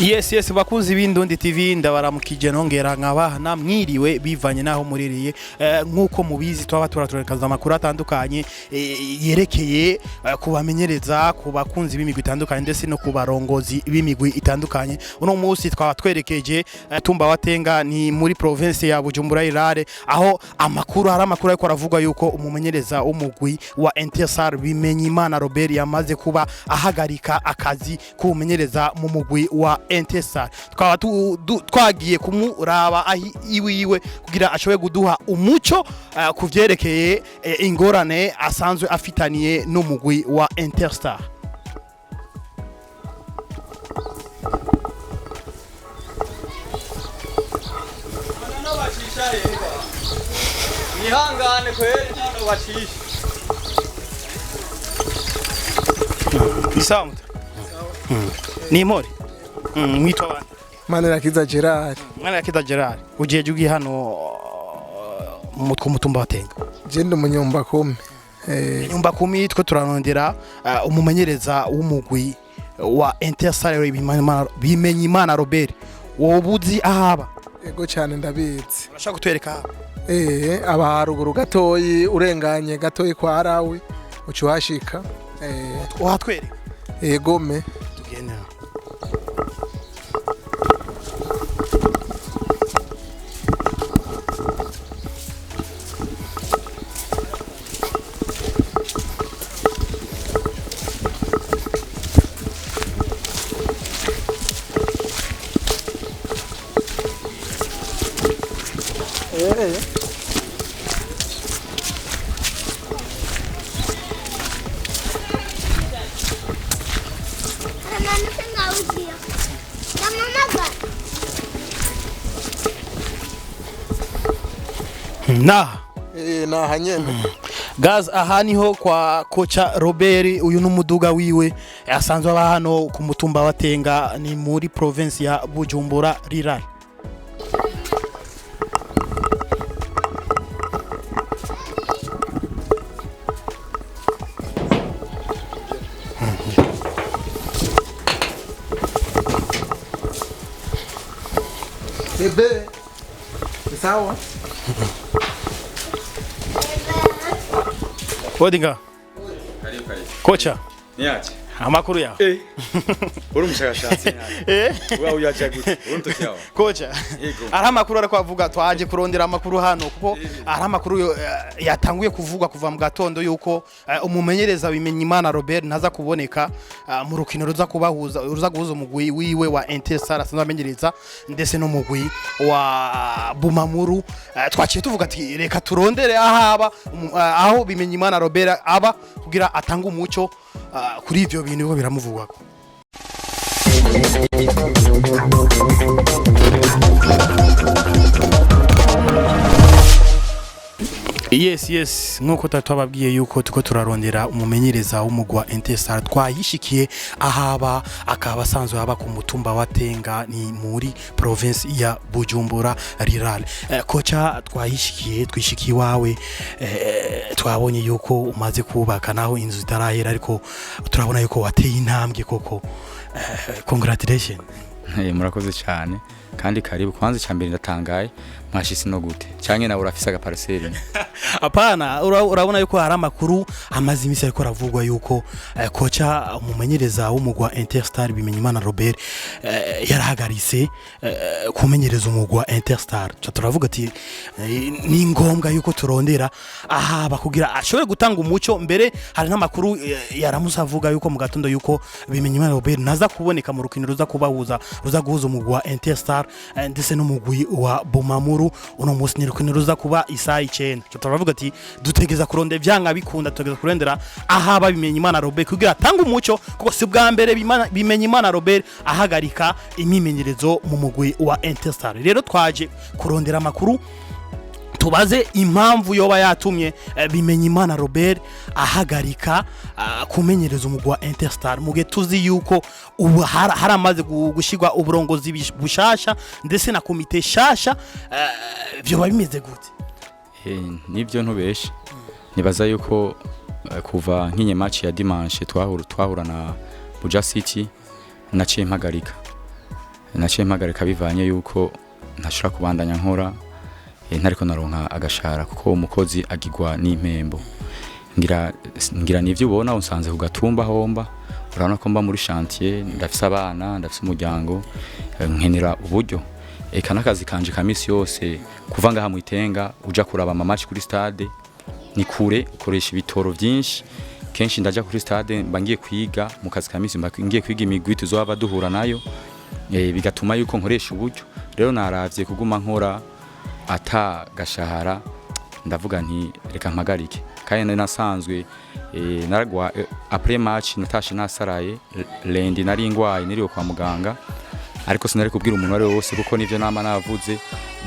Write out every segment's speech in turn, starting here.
Yes, bakunzi b'Indundi TV, ndabaramukije nongera nkabaha namwiriwe bivanye naho muririye. Nkuko mubizi, twaba turaturekaza amakuru atandukanye yerekeye kubamenyereza, ku bakunzi b'imigwi itandukanye, ndetse no ku barongozi b'imigwi itandukanye. Uno munsi twaba twerekeje Tumba Watenga, ni muri province ya Bujumbura Irare, aho amakuru hari amakuru ariko aravuga yuko umumenyereza w'umugwi wa Intersar, Bimenyimana Robert, yamaze kuba ahagarika akazi k'ubumenyereza mu mugwi wa Intersar. Twaba twagiye kumuraba ahi iwiwe kugira ashobore kuduha umuco ku vyerekeye ingorane asanzwe afitaniye n'umugwi wa Interstar. Bacisha rero, mwihangane kweri, nano bacisha. Isawa ni impore. Mwitwa bande? Manirakiza Gerard. Mwana yakita Gerard, ugiye ugiye hano mu mutwe umutumba watenga? Je ndi umunyumba kumi. Nyumba kumi. Twe turarondera umumenyereza w'umugwi wa Interstar, Bimenyimana Robert. Wowe uzi ahaba? Ego cyane, ndabizi. Urashaka kutwereka ahaba? Aba haruguru gatoyi, urenganye gatoyi kwa Rawi uca uhashika. Uhatwereka? Egome. Tugende. Mama ngawuziyo. Mama ga. Na Naha nyene. Gaz, aha niho kwa kocha Robert. Uyu n'umuduga wiwe, asanzwe aba hano ku mutumba wa Tenga, ni muri province ya Bujumbura Rural. Bebe. Sawa. Odinga. Karibu, karibu. Kocha. Niache. Amakuru yawe? Uri umushakashatsi? Uba uyaje gute? Uri mtoto yawe? Kocha. Yego. Ari amakuru ariko avuga, twaje kurondera amakuru hano kuko ari amakuru yatanguye kuvugwa kuva mu gatondo yuko umumenyereza Bimenyimana Robert ntaza kuboneka mu rukino ruza kubahuza, ruza guhuza umugwi wiwe wa Interstar asanzwe amenyereza ndetse n'umugwi wa Bumamuru. Twaciye tuvuga ati reka turondere ahaba aho Bimenyimana Robert aba kugira atange umuco kuri ivyo bintu biko biramuvugwako. Yes, nkuko twababwiye yuko tuko turarondera umumenyereza w'umugwi wa Interstar, twayishikiye ahaba, akaba asanzwe aba ku mutumba wa Tenga, ni muri province ya Bujumbura Rural. Kocha, twayishikiye, twishikiye iwawe, twabonye yuko umaze kubaka naho inzu zitarahera, ariko turabona yuko wateye intambwe koko. Congratulations. Murakoze cyane kandi karibu. Kwanza icya mbere ndatangaye, mwashitse no gute? Canke nawe urafise agaparcelle? Hapana, urabona yuko hari amakuru amaze iminsi ariko aravugwa yuko kocha umumenyereza w'umugwi wa Interstar, Bimenyimana Robert, yarahagaritse kumenyereza umugwi wa Interstar. Tuca turavuga ati ni ngombwa yuko turondera ahaba kugira ashobore gutanga umuco. Mbere hari n'amakuru yaramutse avuga yuko mu gatondo yuko Bimenyimana Robert naza kuboneka mu rukino ruza kubahuza, ruza guhuza umugwi wa Interstar ndetse n'umugwi wa Bumamuru. Uno munsi ni rukino ruza kuba isaha 9. Tuca turavuga ati dutegeza kurondera, ivyanga bikunda tutegeza kurondera ahaba Bimenyimana Robert kugira atange umuco, kuko si bwa mbere Bimenyimana Robert ahagarika imyimenyerezo mu mugwi wa Interstar. Rero twaje kurondera amakuru, tubaze impamvu yoba yatumye Bimenyimana Robert ahagarika kumenyereza umugwi wa Interstar, mugihe tuzi yuko ubu haramaze gushirwa uburongozi bushasha ndetse na komite shasha. Vyoba bimeze gute? Nibyo, ntubeshe, nibaza yuko kuva nkinye match ya dimanche twahura na Buja City, naciye mpagarika. Naciye mpagarika bivanye yuko ntashobora kubandanya nkora ntariko naronka agashara, kuko umukozi agigwa n'impembo. Ngira nivyo ubona unsanze ku gatumba homba, urabona ko mba muri chantier, ndafise abana, ndafise umuryango, nkenera uburyo, eka n'akazi kanje ka misi yose. Kuva ngaha mu Itenga uja kuraba ama match kuri stade ni kure, ukoresha ibitoro vyinshi. Kenshi ndaja kuri stade mba ngiye kwiga mu kazi ka misi, mba ngiye kwiga imigwi tuzohava duhura nayo, bigatuma yuko nkoresha uburyo. Rero naravye kuguma nkora ata gashahara, ndavuga nti reka mpagarike. Kandi nari nasanzwe naragwa après match natashe nasaraye lundi, nari ngwaye, niriwe kwa muganga, ariko sinari kubwira umuntu ari we wose, kuko nivyo nama navuze,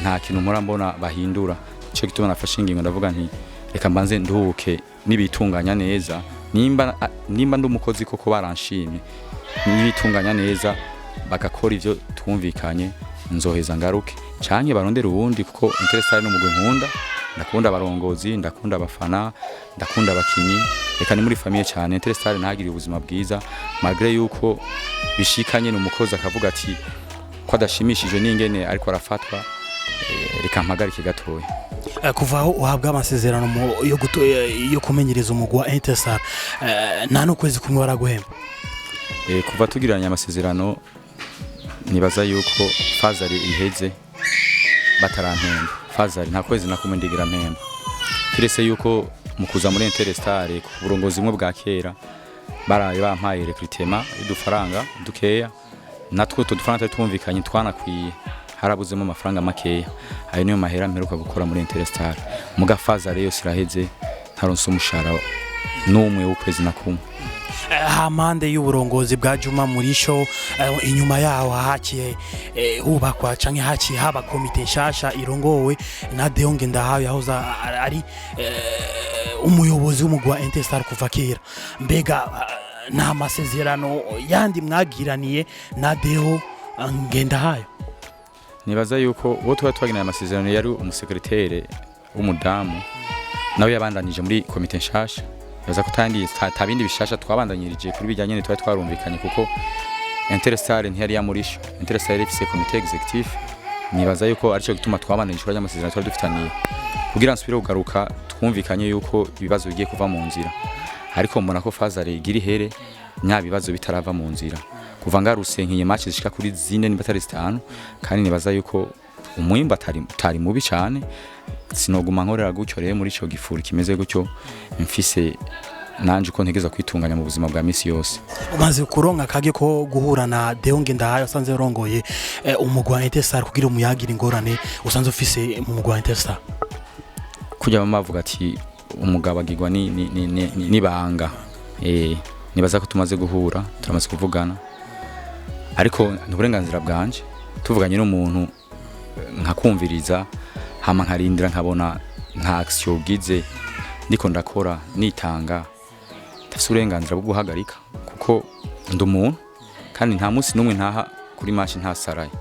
nta kintu mpora mbona bahindura. Ico gituma nafashe ingingo, ndavuga nti reka mbanze nduhuke, nibitunganya neza, nimba ndi umukozi koko baranshimye, nibitunganya neza bagakora ivyo twumvikanye, nzoheza ngaruke canke barondere uwundi, kuko Interstar n'umugwi nkunda. Ndakunda abarongozi, ndakunda abafana, ndakunda abakinyi, reka ni muri famille cyane. Interstar ntagiriye ubuzima bwiza, malgré yuko bishikanye n'umukozi akavuga ati ko adashimishijwe n'ingene ariko arafatwa, reka mpagarike gatoya. Kuva aho uhabwa amasezerano yo kumenyereza umugwi wa Interstar, nta n'ukwezi kumwe baraguhemba? Kuva tugiranye amasezerano, nibaza yuko phase aller iheze batarampemba. Phase aller nta kwezi na kumwe ndigira mpemba, kiretse yuko mu kuza muri Interstar ku burongozi bumwe bwa kera baraye bampaye recrutement y'udufaranga dukeya. Natwo utwo dufaranga twari twumvikanye twanakwiye, harabuzemo amafaranga makeya. Ayo niyo mahera mperuka gukora muri Interstar. Muga phase aller yose iraheze ntaronse umushahara n'umwe w'ukwezi na kumwe. Hampande y'uburongozi bwa Juma Murisho, inyuma yaho haciye hubakwa canke haciye haba komite nshasha irongowe na Deo Ngendahayo, yahoze ari umuyobozi w'umugwi wa Interstar kuva kera. Mbega nta masezerano yandi mwagiraniye na Deo Ngendahayo? Nibaza yuko uwo tuba twageneye amasezerano yari umusekretere w'umudamu, nawe yabandanije muri komite nshasha. Nibaza ko tandi ta bindi bishasha, twabandanyirije kuri bijyanye nyene twari twarumvikanye, kuko Interstar ntiyari yamurisho, Interstar yari ifise komite exécutif. Nibaza yuko arico gituma twabandanije kuri amasezerano twari dufitaniye. Kugira nsubire kugaruka, twumvikanye yuko ibibazo bigiye kuva mu nzira, ariko mbona ko phase aller igira ihere nya bibazo bitarava mu nzira. Kuva ngarutse nkiye match zishika kuri zine nimba atari zitanu, kandi nibaza yuko umwimbu atari mubi cyane. Sinoguma nkorera gutyo rero muri ico gifuri kimeze gutyo, mfise nanje uko ntegeza kwitunganya mu buzima bwa misi yose. Umaze kuronka akage ko guhura na Deo Ngendahayo asanze urongoye umugwi wa Interstar, kugira umuyagire ingorane usanze ufise mu mugwi wa Interstar? Kujya bama bavuga ati umugabo agirwa ni, ni, ni, ni, ni, nibanga. Nibaza ko tumaze guhura, turamaze kuvugana, ariko ni uburenganzira bwanje. Tuvuganye n'umuntu nkakumviriza, hama nkarindira nkabona nta action ugize, ndiko ndakora nitanga, ndafise uburenganzira bwo guhagarika, kuko ndi umuntu kandi nta munsi n'umwe ntaha kuri match ntasaraye,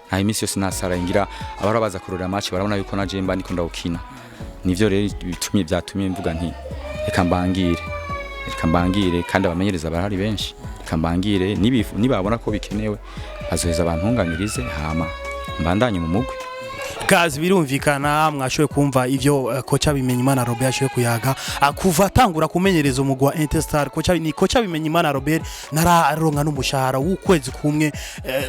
nta iminsi yose ntasaraye. Ngira abahora baza kurora match barabona yuko naje mba ndiko ndawukina. Nivyo rero bitumye byatumye mvuga nti reka mbangire, reka mbangire, kandi abamenyereza barahari benshi. Reka mbangire, nibabona ko bikenewe bazoheza bantunganirize, hama mbandanye mu mugwi. Kazi, birumvikana mwashoboye kumva ivyo kocha Bimenyimana Robert yashoboye kuyaga. Kuva atangura kumenyereza umugwi wa Interstar, kocha ni kocha Bimenyimana Robert nararonka n'umushahara w'ukwezi kumwe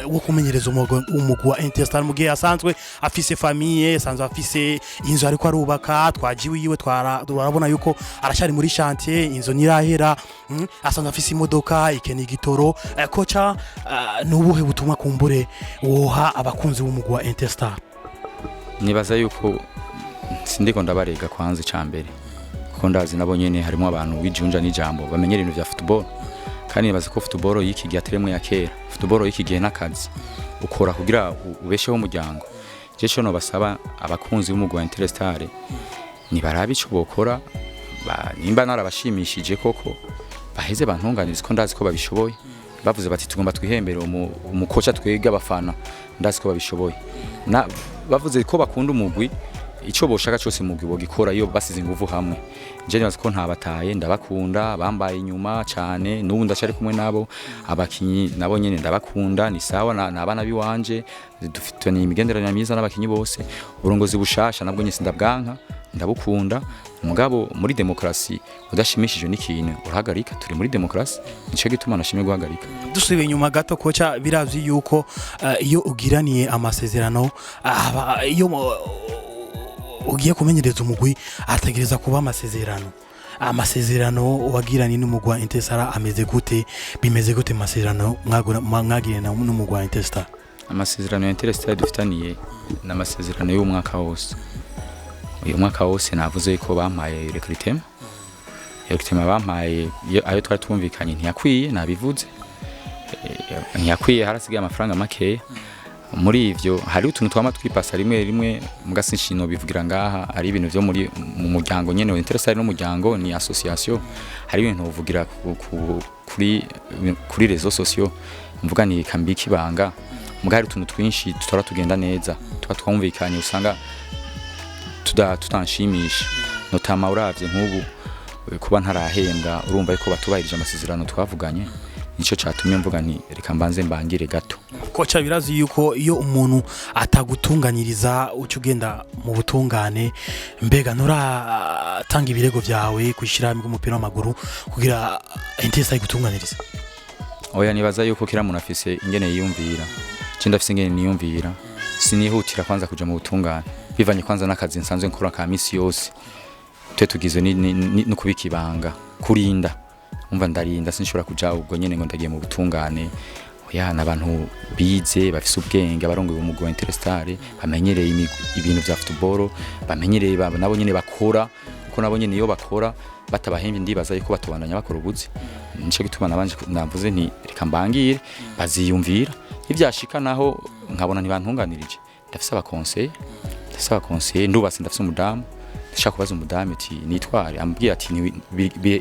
wo kumenyereza umugwi wa Interstar, mu gihe asanzwe afise famille, asanzwe afise inzu ariko arubaka. Twajiwe iwe turabona yuko arashari muri chantier, inzu nirahera, asanzwe afise imodoka ikeneye igitoro. Kocha, nubuhe butumwa kumbure woha abakunzi b'umugwi wa Interstar? Nibaza yuko sindiko ndabarega kwanza icambere, kuko ndazi nabo nyene harimo abantu bijunja n'ijambo bamenyera ibintu vya football, kandi nibaza ko football y'iki gihe ataremwe ya kera. Football y'iki gihe n'akazi ukora kugira ubesheho umuryango. Je co nobasaba abakunzi b'umugwi wa Interstar, nibarabe ico bokora, nimba narabashimishije koko baheze bantunganirize, ko ndazi ko babishoboye. Bavuze bati tugomba twihembere umukoca, twebwe abafana ndazi ko babishoboye. Na bavuze ko bakunda umugwi. Ico boshaka cyose mugwi bogikora iyo basize inguvu hamwe. Je nibaza ko ntabataye, ndabakunda, bambaye inyuma cyane, n'ubu ndacari kumwe nabo. Abakinyi nabo nyene ndabakunda, ni sawa, na abana biwanje, dufitanye imigenderanire myiza n'abakinyi bose. Uburongozi bushasha nabwo nyese ndabwanka, ndabukunda, mugabo muri demokrasi udashimishijwe n'ikintu urahagarika. Turi muri demokrasi, nico gituma nashimye guhagarika. Dusubiye inyuma gato, koca, birazwi yuko iyo ugiraniye amasezerano, iyo ugiye kumenyereza umugwi ategereza kuba amasezerano wagiranye n'umugwi wa Interstar ameze gute? Bimeze gute amasezerano mwagiranye n'umugwi wa Interstar? Amasezerano ya Interstar dufitaniye ni amasezerano y'umwaka wose. Uyu mwaka wose navuze ko bampaye recrutement. Recrutement bampaye ayo twari twumvikanye ntiyakwiye, nabivuze. Ntiyakwiye, harasigaye amafaranga makeya. Muri ivyo hari utuntu twama twipasa rimwe rimwe, muga sinshino bivugira ngaha, ari ibintu vyo muri mu muryango nyene wa Interstar, n'umuryango ni association. Hari ibintu uvugira kuri réseaux sociaux, mvuga ni kambiki ibanga. Muga hari utuntu twinshi tutora tugenda neza, tuba twumvikanye, usanga tutanshimisha, notama uravye nk'ubu kuba ntarahembwa, urumva yuko batubahirije amasezerano twavuganye. Nico catumye mvuga nti reka mbanze mbangire gato. Koca, birazwi yuko iyo umuntu atagutunganyiriza uca ugenda mu butungane. Mbega nturatanga ibirego vyawe kw'ishirahamwe ry'umupira w'amaguru kugira Interstar igutunganirize? Oya, nibaza yuko kila muntu afise ingene yiyumvira. Je ndafise ingene niyumvira, sinihutira kwanza kuja mu butungane, bivanye kwanza n'akazi nsanzwe nkora ka misi yose. Twe tugizwe no kubika ibanga, kurinda. Umva, ndarinda, sinshobora kuja ubwo nyene ngo ndagiye mu butungane. Oya, n'abantu bize, bafise ubwenge, abarongoye umugwi wa Interstar bamenyereye ibintu vya football, bamenyereye nabo nyene bakora, kuko nabo nyene iyo bakora batabahembye ndibaza yuko batobandanya bakora ubuzi. Nico gituma nabanje navuze nti reka mbangire, baziyumvira. Ivyashika naho nkabona ntibantunganirije, ndafise aba conseillers, ndafise aba conseillers, ndubatse, ndafise umudamu, ndashaka kubaza umudamu ati nitware, ambwiye ati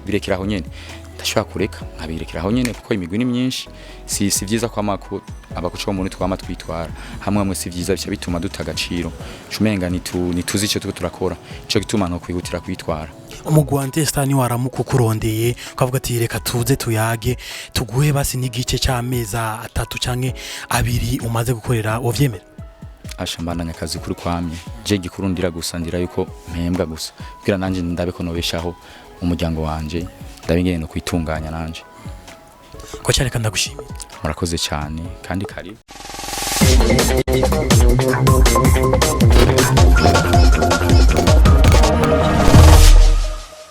birekera aho nyene, ndashobora kureka nkabirekera aho nyene, kuko imigwi ni myinshi. Si vyiza kwama ku abakoca bo muri twama twitwara hamwe hamwe, si vyiza, bica bituma duta agaciro, cumenga nituzi ico turiko turakora. Ico gituma no kwihutira kwitwara. Umugwi wa Interstar ni waramuka ukurondeye ukavuga ati reka tuze tuyage, tuguhe basi n'igice c'amezi 3 canke 2 umaze gukorera, wovyemera? Asha, mbandanya akazi kuri kwamye. Je gikuru ndira gusa, ndira yuko mpembwa gusa, kugira nanje ndabe ko nobeshaho umuryango wanje, ndabe ingene no kwitunganya nanje. Koca, reka ndagushimiye. Murakoze cyane kandi karibu.